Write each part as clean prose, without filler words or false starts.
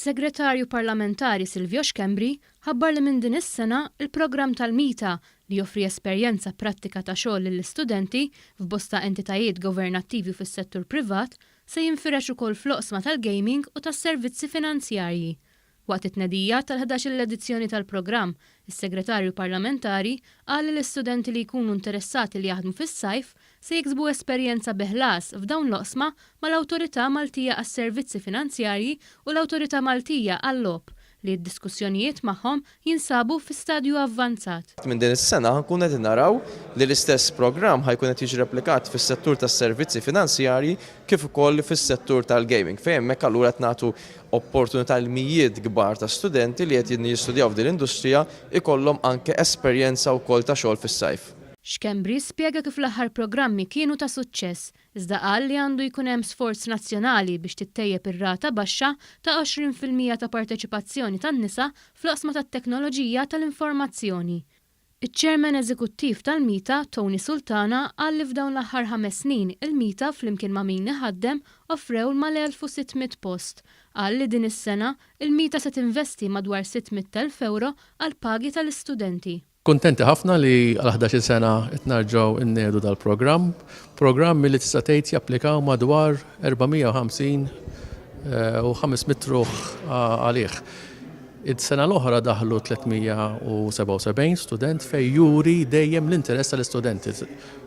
Is-Segretarju Parlamentari Silvio Schembri ħabbar li minn din is-sena l-programm tal-MITA li joffri esperjenza prattika ta' xogħol lill-istudenti f'bosta entitajiet governattivi u fis-settur privat se jinfirex ukoll fl-oqsma tal-gaming u tas-servizzi finanzjarji. Waqt it-tnedija tal-ħdax-il edizzjoni tal-programm, is-Segretarju Parlamentari qal li l-istudenti li jkunu interessati li jaħdmu fis-sajf se jiksbu esperjenza bi ħlas f'dawn l-oqsma mal-Awtorità Maltija għas-Servizzi Finanzjarji u l-Awtorità Maltija għal-Logħob, li d-diskussjonijiet magħhom jinsabu fi stadju avvanzat. Minn din is-sena ħa nkunu qegħdin naraw li l-istess programm ħa jkun qed jiġi replikat fis-settur tas-servizzi finanzjarji kif ukoll fis-settur tal-gaming fejn hemmhekk allura qed nagħtu opportunità lil mijiet kbar ta' studenti li qed jistudjaw f'din l-industrija jkollhom anke esperjenza wkoll ta' xogħol fis-sajf. Schembri spjega kif l-aħħar programmi kienu ta' suċċess, iżda qal li għandu jkun hemm sforz nazzjonali biex tittejjeb ir-rata baxxa ta' 20% ta' parteċipazzjoni tan-nisa fl-oqsma tat-teknoloġija tal-informazzjoni. Iċ-Chairman Eżekuttiv tal-MITA, Tony Sultana, qal li f'dawn l-aħħar ħames snin il-MITA flimkien ma' min iħaddem offrew mal-1,600 post. Qal li din is-sena, il-MITA se tinvesti madwar 600,000 ewro għall-pagi tal-istudenti. Kuntenti ħafna li għal ħdax-il sena qed narġgħu nniedu dal-programm, programm li tista' tgħid japplikaw madwar 450 u 500 ruħ għalih. Is-sena l-oħra daħlu 377 student fejn juri dejjem l-interess tal-istudenti.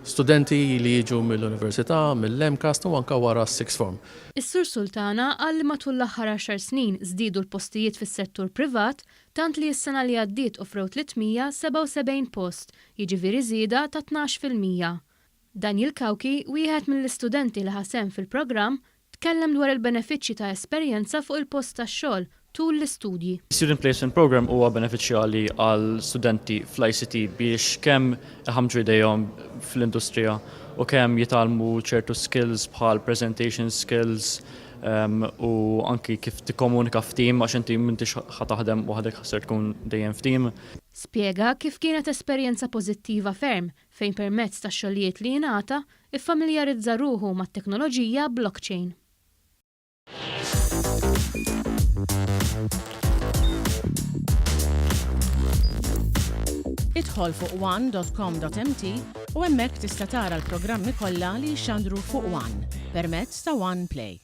Studenti li jiġu mill-università, mill-MCAST u anke wara s-sixth form. Is-Sur Sultana qal li matul l-aħħar għaxar snin żdiedu l-postijiet fis-settur privat tant li s-sena li għaddiet offrew 377 post, jiġifieri żieda ta' 12%. Daniel Cauchi, wieħed mill-istudenti li ħa sehem fil-programm, tkellem dwar il-benefiċċji ta' esperjenza fuq il-post tax-xogħol tul l-istudji. Student Placement Programme huwa benefiċjali għal studenti fl-ICT biex kemm iħammġu jdejhom fl-industrija u kemm jitgħallmu ċertu skills bħal presentation skills u anki kif tikkomunika f'team għax inti m'intix ħa taħdem waħdek ser tkun dejjem f'team. Spjega kif kienet esperjenza pożittiva ferm fejn permezz tax-xogħlijiet li jingħata, iffamiljarizza ruħu mat-teknoloġija blockchain. Idħol fuq one dot com dot mt u hemmhekk tista' tara l-programmi kollha li jixxandru fuq one permezz ta' One Play.